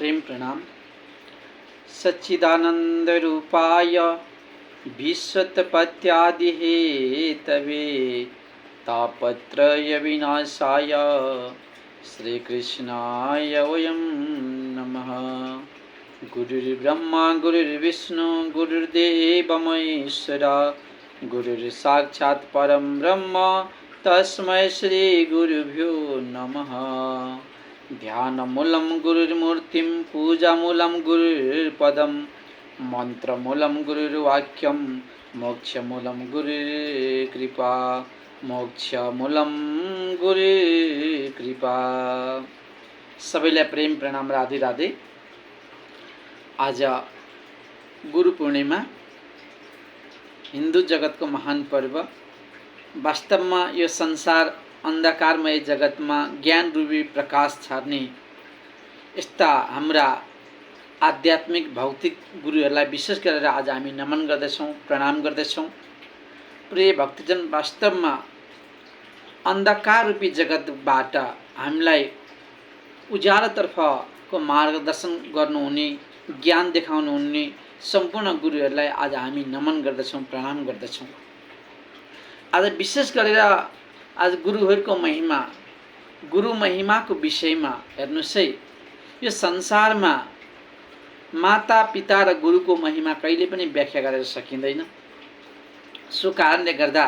प्रेम प्रणाम। सच्चिदानंद रूपाय विश्वोत्पत्त्यादि हेतवे तापत्रय विनाशाय श्रीकृष्णाय वयं नमः। गुरुर्ब्रह्मा गुरुर्विष्णु गुरुर्देव महेश्वरा गुरुर्साक्षात् परं ब्रह्म तस्मै श्री गुरुभ्यो नमः। ध्यानमूलं गुरुर्मूर्तिं पूजामूलं गुरुर्पदं मंत्रमूलं गुरुर्वाक्यं मोक्षमूलं गुरुर्कृपा मोक्षमूलं गुरुर्कृपा। सबैलाई प्रेम प्रणाम, राधे राधे। आज गुरु पूर्णिमा, हिन्दू जगतको महान पर्व। वास्तवमा यो संसार अन्धकारमय जगतमा ज्ञान रूपी प्रकाश छर्ने यस्ता हाम्रा आध्यात्मिक भौतिक गुरुहरूलाई विशेष गरेर आज हामी नमन गर्दछौँ, प्रणाम गर्दछौँ। प्रिय भक्तजन, वास्तवमा अन्धकार रूपी जगतबाट हामीलाई उज्यालोतर्फको मार्गदर्शन गर्नुहुने, ज्ञान देखाउनुहुने सम्पूर्ण गुरुहरूलाई आज हामी नमन गर्दछौँ, प्रणाम गर्दछौँ। आज विशेष गरेर आज गुरुहरूको महिमा, गुरु महिमाको विषयमा हेर्नुहोस् है। यो संसारमा माता पिता र गुरुको महिमा कहिले पनि व्याख्या गरेर सकिँदैन। सो कारणले गर्दा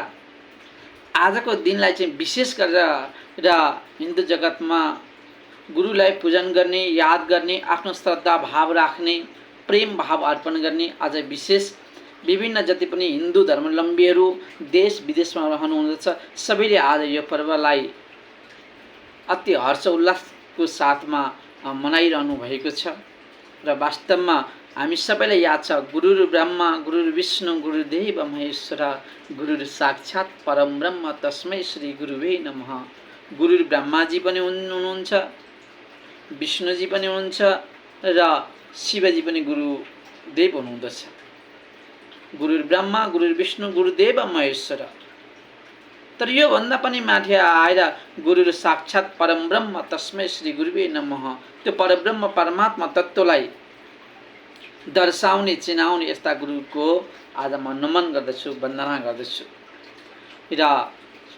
आजको दिनलाई चाहिँ विशेष गरेर हिन्दू जगतमा गुरुलाई पूजन गर्ने, याद गर्ने, आफ्नो श्रद्धा भाव राख्ने, प्रेम भाव अर्पण गर्ने आज विशेष विभिन्न जति पनि हिन्दू धर्मावलम्बीहरू देश विदेशमा रहनुहुँदछ सबैले आज यो पर्वलाई अति हर्ष उल्लासको साथमा मनाइरहनु भएको छ। र वास्तवमा हामी सबैलाई याद छ, गुरुर् ब्रह्मा गुरुर्विष्णु गुरुर्देव महेश्वरा गुरुर् साक्षात् परम ब्रह्म तस्मै श्री गुरुवे नमः। गुरुर् ब्रह्माजी पनि हुनुहुन्छ, विष्णुजी पनि हुनुहुन्छ र शिवजी पनि गुरुदेव हुनुहुँदछ। गुरुर् ब्रह्मा गुरुर् विष्णु गुरुदेव महेश्वर। तर यो भन्दा पनि माथि आएर गुरुर् साक्षात् परम ब्रह्म तस्मै श्री गुरुवे नमः, त्यो परब्रह्म परमात्मा तत्त्वलाई दर्शाउने, चिनाउने यस्ता गुरुको आज म नमन गर्दछु, वन्दना गर्दछु। र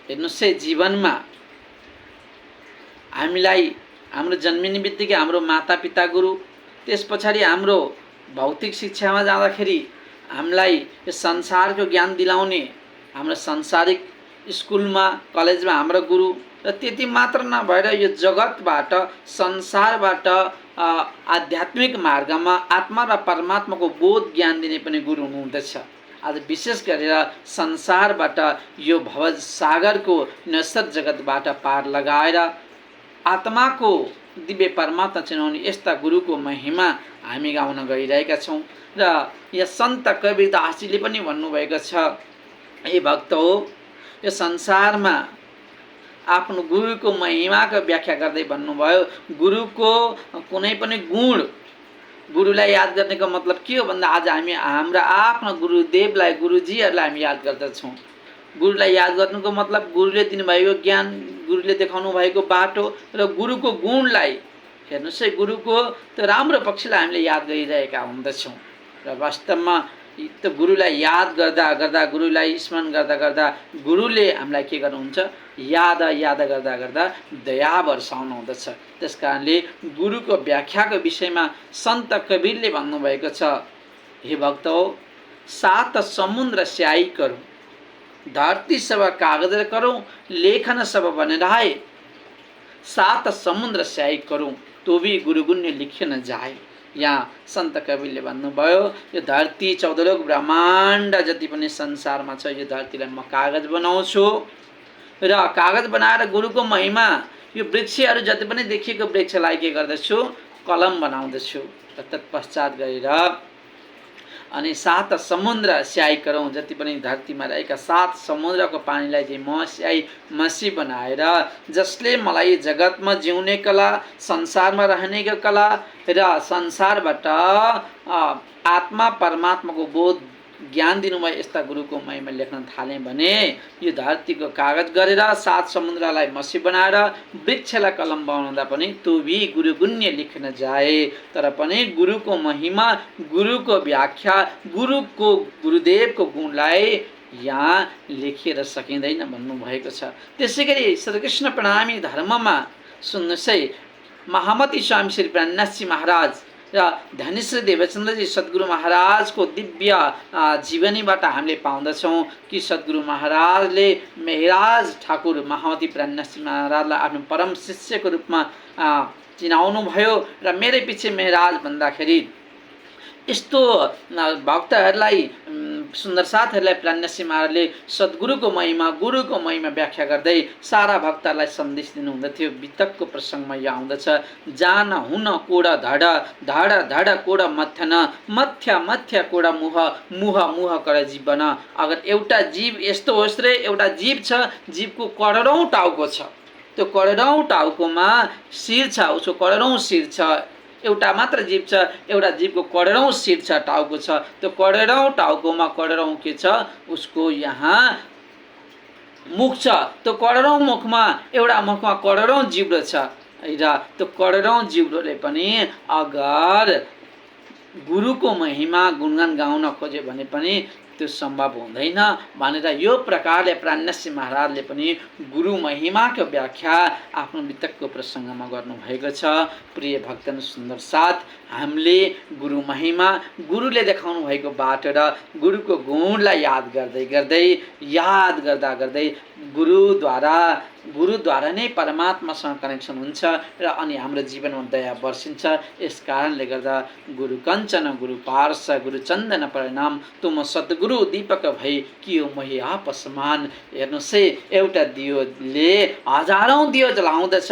हेर्नुहोस् है, जीवनमा हामीलाई हाम्रो जन्मिने बित्तिकै हाम्रो माता पिता गुरु, त्यस पछाडि हाम्रो भौतिक शिक्षामा जाँदाखेरि हामीलाई यो संसारको ज्ञान दिलाउने हाम्रो सांसारिक स्कुलमा कलेजमा हाम्रो गुरु, र त्यति मात्र नभएर यो जगतबाट संसारबाट आध्यात्मिक मार्गमा आत्मा र परमात्माको बोध ज्ञान दिने पनि गुरु हुनुहुँदछ। आज विशेष गरेर संसारबाट यो भव सागरको नश्वर जगतबाट पार लगाएर आत्माको दिव्य परमात्मा चिनाउने यस्ता गुरुको महिमा हामी गाउन गइरहेका छौँ। र यहाँ सन्त कबीरदासजीले पनि भन्नुभएको छ, हे भक्त हो, यो संसारमा आफ्नो गुरुको महिमाको व्याख्या गर्दै भन्नुभयो, गुरुको कुनै पनि गुण, गुरुलाई याद गर्नेको मतलब के हो भन्दा आज हामी हाम्रा आफ्ना गुरुदेवलाई, गुरुजीहरूलाई हामी याद गर्दछौँ। गुरुलाई याद गर्नुको मतलब गुरुले दिनुभएको ज्ञान, गुरुले देखाउनु भएको बाटो र गुरुको गुणलाई हेर्नुहोस् है, गुरुको त्यो राम्रो पक्षलाई हामीले याद गरिरहेका हुँदछौँ। र वास्तवमा त्यो गुरुलाई याद गर्दा गर्दा, गुरुलाई स्मरण गर्दा गर्दा गुरुले हामीलाई के गर्नुहुन्छ, याद गर्दा गर्दा दया वर्षाउनु हुँदछ। त्यस कारणले गुरुको व्याख्याको विषयमा सन्त कबीरले भन्नुभएको छ, हे भक्त हो, सात समुद्र स्याही करूँ, धरती सब कागज करूँ, लेखन सब बन रहे, सात समुद्र स्याही करूँ, तो भी गुरुगुण्य लिखे न जाए। यहाँ सन्त कबीरले भन्नुभयो, यो धरती, चौधलोक ब्रह्माण्ड जति पनि संसारमा छ, यो धरतीलाई म कागज बनाउँछु र कागज बनाएर गुरुको महिमा, यो वृक्षहरू जति पनि देखिएको वृक्षलाई के गर्दछु, कलम बनाउँदछु। र तत्पश्चात गएर अनि सात समुद्र स्याही गरौँ, जति पनि धरतीमा रहेका सात समुद्रको पानीलाई चाहिँ म स्याही मसी बनाएर, जसले मलाई जगतमा जिउने कला, संसारमा रहने कला र संसारबाट आत्मा परमात्माको बोध ज्ञान दिनुभयो यस्ता गुरुको महिमा लेख्न थालेँ भने यो धरतीको कागज गरेर 7 समुद्रलाई मसी बनाएर वृक्षलाई कलम बनाउँदा पनि तो भी गुरु गुण्य लेख्न जाए। तर पनि गुरुको महिमा, गुरुको व्याख्या, गुरुदेवको गुणलाई यहाँ लेखेर सकिँदैन भन्नुभएको छ। त्यसै गरी श्रीकृष्ण प्रणामी धर्ममा सुन्नुहोस् है, महामती स्वामी श्री प्राणनाथजी महाराज र धनेश्वर देवचन्द्रजी सद्गुरु महाराजको दिव्य जीवनीबाट हामीले पाउँदछौँ कि सद्गुरु महाराजले मेहराज ठाकुर महामती प्राणनाथजी महाराजलाई आफ्नो परम शिष्यको रूपमा चिनाउनु भयो र मेरै पछि मेहराज भन्दाखेरि यस्तो भक्तहरूलाई, सुन्दर साथहरूलाई प्राणनाथजी महाराजले सद्गुरुको महिमा, गुरुको महिमा व्याख्या गर्दै सारा भक्तहरूलाई सन्देश दिनुहुँदथ्यो। वितकको प्रसङ्गमा यो आउँदछ, जान हुन कोड धड, धड धड कोड मथ्यन, मथ्य मथ्य कोड मुह, मुह मुह कर जीवन। अगर एउटा जीव यस्तो होस् रे, एउटा जीव छ, जीवको करोडौँ टाउको छ, त्यो करोडौँ टाउकोमा शिर छ, उसको करोडौँ शिर छ। एउटा मात्र जीव छ, एउटा जीवको करोडौँ शिर छ, टाउको छ। त्यो करोडौँ टाउकोमा करोडौँ के छ, उसको यहाँ मुख छ। त्यो करोडौँ मुखमा, एउटा मुखमा करोडौँ जिब्रो छ र त्यो करोडौँ जिब्रोले पनि अगर गुरुको महिमा गुणगान गाउन खोज्यो भने पनि त्यो सम्भव हुँदैन भनेर यो प्रकारले प्राणनाथजी महाराजले पनि गुरु महिमाको व्याख्या आफ्नो वितकको प्रसङ्गमा गर्नुभएको छ। प्रिय भक्तन सुन्दर साथ, हामीले गुरु महिमा, गुरुले देखाउनु भएको बाटो र गुरुको गुणलाई याद गर्दै गर्दै गुरुद्वारा नै परमात्मासँग कनेक्सन हुन्छ र अनि हाम्रो जीवनमा दया वर्षिन्छ। यस कारणले गर्दा गुरु कञ्चन गुरु पार्श गुरु चन्दन परिणाम तुम सद्गुरु दीपक भई कियो मोहि आप समान। हेर्नुहोस् है, एउटा दियोले हजारौँ दियो जलाउँदछ।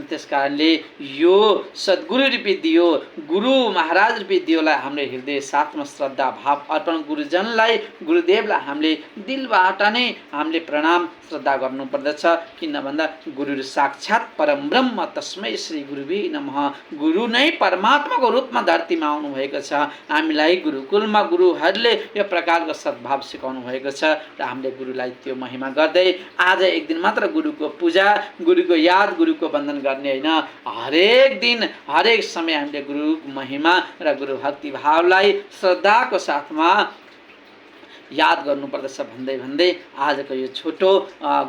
त्यस कारणले यो सद्गुरु रूपी दियो, गुरु महाराज रूपी दियोलाई हाम्रो हृदय साथमा श्रद्धा भाव अर्पण, गुरुजनलाई, गुरुदेवलाई हामीले दिलबाट नै हामीले प्रणाम श्रद्धा गर्नुपर्दछ। किन भन्दा गुरु साक्षात् परम ब्रह्म तस्मै श्री गुरुवे नमः। गुरु नै परमात्माको रूपमा धरतीमा आउनु भएको छ। हामीलाई गुरुकुलमा गुरुहरूले यो प्रकारको सद्भाव सिकाउनु भएको छ र हामीले गुरुलाई त्यो महिमा गर्दै आज एक दिन मात्र गुरुको पूजा, गुरुको याद, गुरुको वन्दन गर्ने होइन, हरेक दिन हरेक समय हामीले गुरु महिमा र गुरु भक्ति भावलाई श्रद्धाको साथमा याद गर्नुपर्दछ भन्दै आजको यो छोटो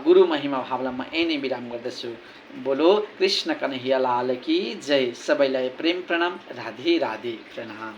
गुरु महिमा भावलाई म यही नै विराम गर्दछु। बोलो कृष्ण कन्हैया लाल की जय। सबैलाई प्रेम प्रणाम, राधे राधे प्रणाम।